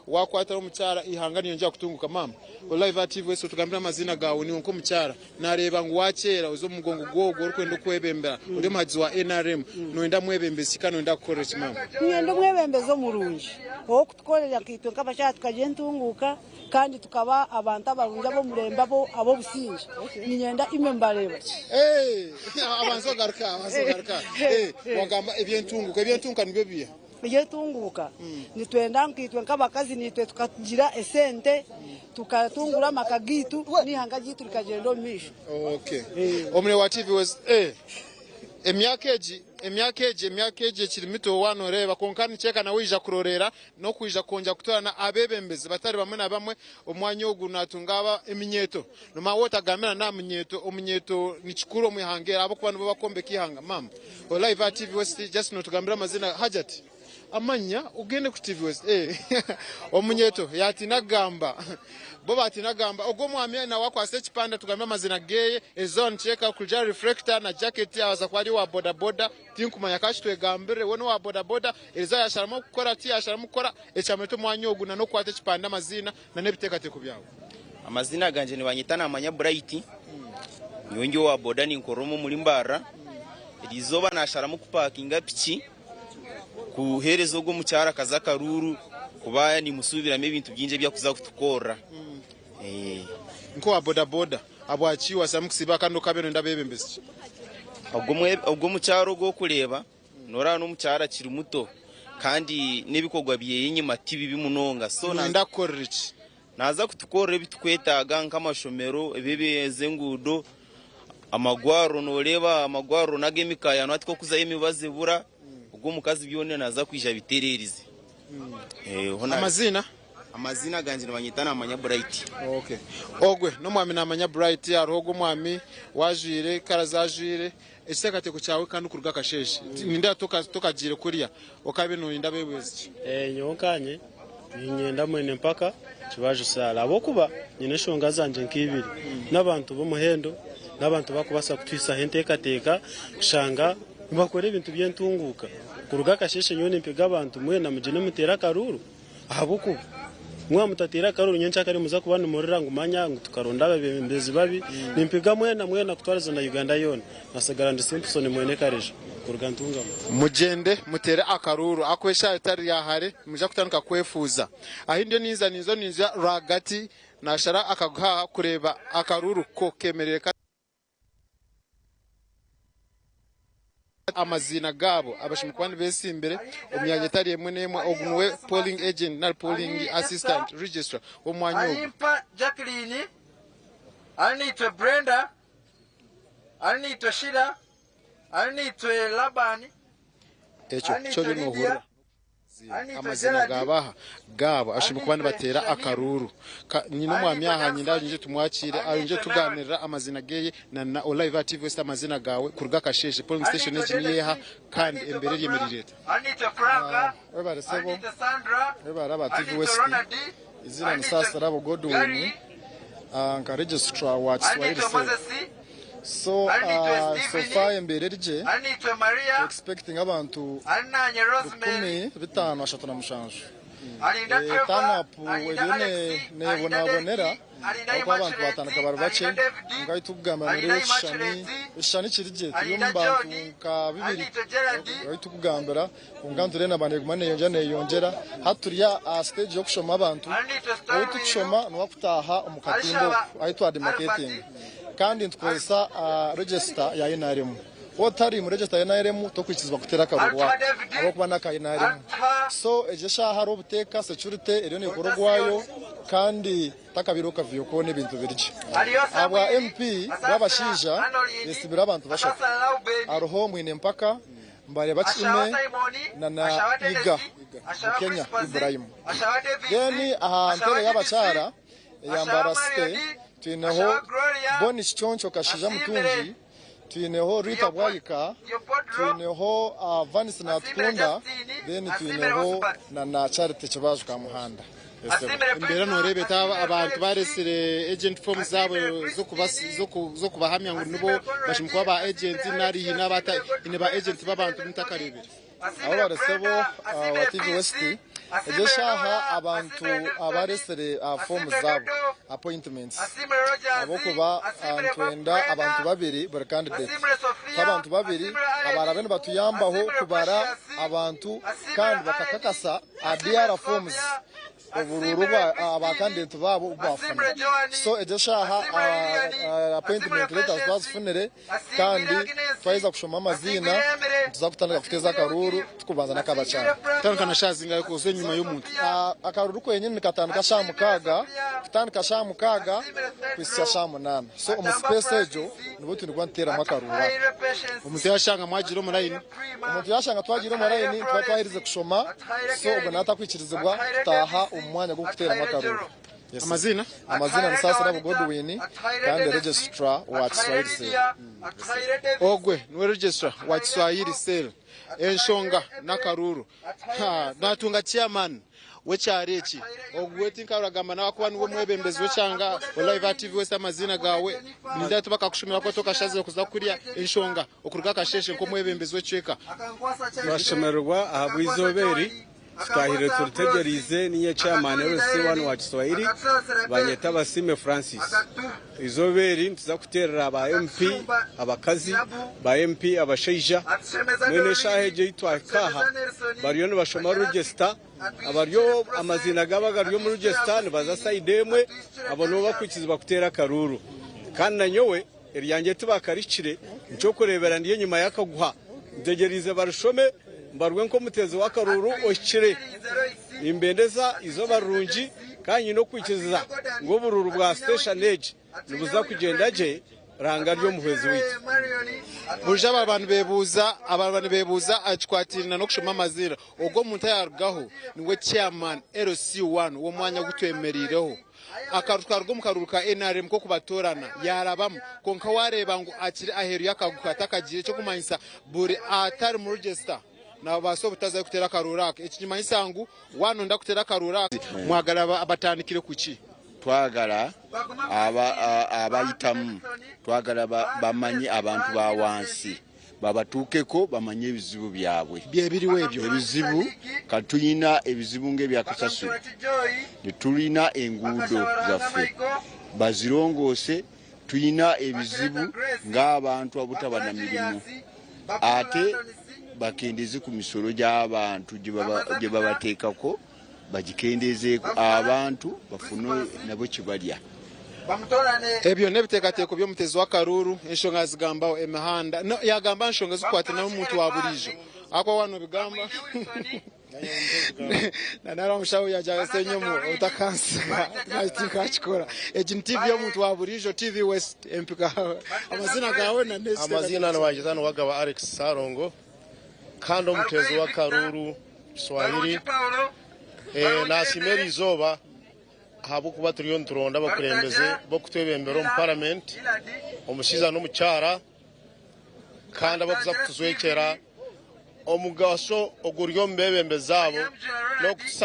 Wakwata omukyara eihanga niyongyera kutunguka maama Olive ati Voice otugambire amaziina gaawe niiwe nk'omukyara nareeba ngu wakyera oza omu mugongo gw'ogwo orikwenda okwebembera ori omuhagizi wa nrm noyenda mwebembezi ki kandi noyenda akukorere ki maama? Niinyenda omwebembezi omurungi ow'okutukorera nkaitwe nk'abakyara tukagira entunguuka kandi tukaba abantu abarungi ab'omurembe ab'obusingye. Niinyenda imwe mubareeba ki? Abanza ogaruke aha, abanza ogaruke aha. Wagamba eby'entunguuka, eby'entunguuka nibyo biiha? Eby'entunguuka nitwenda nkaitwe nk'abakazi naitwe tukagira esente tukatungura amaka gaitu n'eihanga ryaitu rikagyenda omu maisho. Okay. Omuri wa TV West eh emyaka egi emyaka egi emyaka egi ekiri mito waaba nooreeba kwonka nikyeeka nawe oija kuroreera n'okwija kwongyera kutoorana abeebembezi batari bamwe na bamwe omwanya ogu naatunga aba eminyeeto nomanya waaba otagambira n'aha munyeeto omunyeeto ni kikuru omu ihanga eri ahabw'okuba nibo barikwombeka eihanga maama Ori live aha TV West just notugambira amazina Hajat amanya ogende ku TV West eh omunyeto yatina kugamba bo batina kugamba ogwo omwami nawe akwase ekipande atugambire amazina geye ezoba nikyeka kuja reflector na jacket abaza kuba ari owa boda boda tinkumanya kakitwegambire we nowa boda boda erizoba yasharamu kukora ki yasharamu kukora ekyamureta omwanya ogu na nokukwata ekipande amaziina na nebitekateko byawe. Amazina gangye nibanyeta Namanya Bright, nyowe ndi owa boda ninkorera omu omuri Mbarara. Erizooba nasharamu kupakinga piki kuheereza ogu omukyarakazi akaruuru kuba nimusuubiramu ebintu bingi ebi arikuza kutukorera. Nk'owa boda boda habwaki washaramu kusiiba kandi okaaba noyenda abeebembezi ki? Ogu omukyara ogu orikureeba Noreeba n'omukyara akiri muto kandi n'ebikorwa byeye enyima ti bibi munonga. So Noyenda kukorera ki? Naaza kutukorera ebi tukwetaaga nk'amashomero, eby'enguudo, amagwariro. Noreeba amagwariro n'ag'emikayano hati ku orikuzayo emibazi ebura, ogwo omukazi byona naaza kwija abitereerize. Amaziina? Amaziina gangye nibanyeta Namanya Bright. Okay. Ogwe n'omwami Namanya Bright, hariho ogwo omwami wajwire kara zajwire. Ekiteekateeko kyawe kandi kuruga akasheeshe nindeeba tokagiire kurya okabe noyenda abeebwezi ki? Nyowe nkanye niinyenda mwene mpaka Kibaju Sarah ahabw'okuba nyine enshonga zangye nk'ibiri. N'abantu b'omuhendo, n'abantu abarikubaasa kutuhisaho enteekateeka kushanga nibakora ebintu by'entunguuka. Kuruga akasheeshe nyowe nimpiga abantu mwena mugyende muteere akaruuru. Ahabw'okuba mwaba mutateire akaruuru nyenkyakare nimuza kuba nimurira ngu manya ngu tukaronda abeebembezi babi. Nimpiga mwena mwena kutwariza na Uganda yoona. Natsigara ndi Simpson Mwene Kareja kuruga Ntungamo. Mugyende muteere akaruuru ahakuba eshaaha etari ya hare nimwija kutandika kwefuuza. Ahi ndiyo ninza ninza ninza rwagati nashara akaguha kureeba akaruuru ko kemereire kata. Amaziina gaabo abashemereire kuba nibetsimbire omu myanya etari emwe n'emwe. Ogu niwe polling agent nari polling assistant registrar w'omwanya ogu. Arimpa Jacqueline, Arinaitwe Brenda, Arinaitwe Sheila, Arinaitwe Laban, Ekyo Arinaitwe ky'oriyo Lydia, noohurira. Amaziina g'abaha gaabo ashemereire kuba nibateera akaruuru. Nyine omwami aha nyine nyije tumwakiire ayongye tugaanirira amaziina geye na na Olive aha TV West amaziina gaawe kuruga akasheeshe polling station egi niyo eha kandi embeera eri eyemereire eta? Webare sebo, webare aba TV West. Eiziina ni Saasirabo Godwin nka registrar wa Kiswahili Cell. So so far embeera eri gye, tu expecting abantu 1537. Turn up eriyo nebonabonera ahabw'okuba abantu batandika bari bakye kwonka ahu turikugambira noreeba ekishushani, ekishushani kiri gye turi omu bantu nka bibiri ahu turikugambira kwonka nitureeba naba neguma neyongyera neyongyera. Hati turi aha stage y'okushoma abantu, ou turikushoma niwe arikutaaha omu katimba oku ahu twademarketinga. Kandi nitukozesa register ya nrm. Waaba otari mu register ya nrm tokwikirizibwa kuteera akaruuru ako ahabw'okuba n'aka nrm. So egyo eshaaha hariho obuteeka, security eriyo nekora ogwayo kandi takabaireho kavuyo koona ebintu biri gye. Ahabwa MP bw'abashaija yetsibire abantu bashatu. Hariho Mwine Mpaka, Mbareba Kiime na na Iga Bukenya Ibrahim. Then aha ntebe y'abakyara eya Mbarara City twineho Bonny Kiconco Kashaija Mutungi, twineho Rita Bwayika, twineho Vanice Natukunda then twineho na na Charity Kibaju Kamuhanda. Embeera nooreeba eta abantu bareetsire agent forms zaabo z'okubahamya ngu nibo bashemereire kuba ba agent nari haine ba agent b'abantu abu mutakareebire? Abo baresebo wa TV West. Egyo eshaaha abantu abaresire foomu zaabo, appointments, ahabw'okuba nitwenda abantu babiri buri candidate. Nk'abantu babiri abarabe nibatuyambaho kubara abantu kandi bakakakasa aha DR forms oburuuru ba candidate baabo obu baafuna. So egyo eshaaha appointment letters twazifunire kandi twaheza kushoma amaziina nituza kutandika kuteeza akaruuru tukubanza n'akabakyara. Kutandika na shaaha zingahi kuza enyima y'omuntu? Akaruuru kwenyini nikatandika shaaha mukaaga kutandika shaaha mukaaga kuhitsya shaaha munaana. So omu space egyo nibwo twine kuba nituteeramu akaruuru ako. Omuntu yashanga mwagiire omu layini? Omuntu yashanga twagiire omu layini nituba twaherize kushoma so obwo natakwikirizibwa kutaaha omu mwanya gw'okuteeramu akaruuru. Yes. Amaziina? Amaziina ni Saasirabo Godwin kandi registrar wa Kiswahili Cell. Ogwe niwe registrar wa Kiswahili Cell. Enshonga n'akaruuru. Ha, natunga chairman w'ekyaro eki. Ogwe tinkaragamba nawe ahakuba niwe mwebembezi w'ekyanga wa Live TV West amaziina gaawe. Nindeeba tibakakushomera kuba tokashazire kuza kurya enshonga okuruga akasheeshe nk'omwebembezi w'ekicweka. Twashemererwa ahabw'eizooba eri tutahire turitegyereize. Ninye chairman LC1 wa Kiswahili, banyeta Basiime Francis. Eizooba eri nituza kuteerera ba MP abakazi, ba MP abashaija. Mbwenu eshaaha egyo ei twahika aha bariyo nibashoma register, abaryo amaziina gaabo agari omu register nibaza sayidi emwe, abo nibo bakwikizibwa kuteera akaruuru. Kandi na nyowe eryangye tibakarihikire, nikyokureebera ndi enyima y'akaguha ntegyereize barishome mbarwe nk'omuteezi w'akaruuru ohikire. Nimbendeza eizooba rirungi kandi nyine okwikiriza ngu oburuuru bwa station egi nibuza kugyenda gye Ruhanga ari omuhwezi waitu. Burijo aba bantu bebuuza aba bantu bebuuza aha kikwatiraine n'okushoma amaziina. Ogwo omuntu ayarugaho niwe chairman LC1 w'omwanya ogu twemereireho. Akaru tukaruga omu karuuru ka nrm k'okubatoorana yaarabamu kwonka waareeba ngu akiri aheeru y'akaguha takagiire ekirikumanyisa buri atari mu register nabaasa obutazayo kuteera akaruuru aka. Eki nikimanyisa ngu waaba noyenda kuteera akaruuru aka mwagala batandikire kuki? Twagala abayitamu, twagala bamanye abantu ba wansi, babatuukeko bamanye ebizibu byabwe. Byebiriwa ebyo? Ebizibu kati tulina ebizibu ng'ebya kasasiro, tulina enguudo zaffe bazirongoose, tulina ebizibu ng'abantu obutaba na mirimu, ate bakendeeze ku misolo gy'abantu gye babateekako. Bagikendeezeeku abantu bafune nabo eki barya. Ebyo n'ebiteekateeko by'omuteezi w'akaruuru, enshonga yazigambaho emihanda, no, yagamba aha nshonga ezikukwatana n'omuntu wa buriijo. Ahakuba waaba nobigamba na nari omushaho yagira ati enyomo otakansiga tinkakikora. Egi ni TV y'omuntu wa buriijo, TV West empika. Amazina gaawe na n'ekiteekateeko. Amaziina nibangyeta Niwagaba Alex Ssalongo kandi omuteezi w'akaruuru Kiswahili. Nasiima eri izooba ahabw'okuba turiyo nituronda abakurembeze b'okutwebembera omu paramenti, omushaija n'omukyara kandi abakuza kutujwekyera. Omugasho oguri omu bebembezi abo n'okutusa.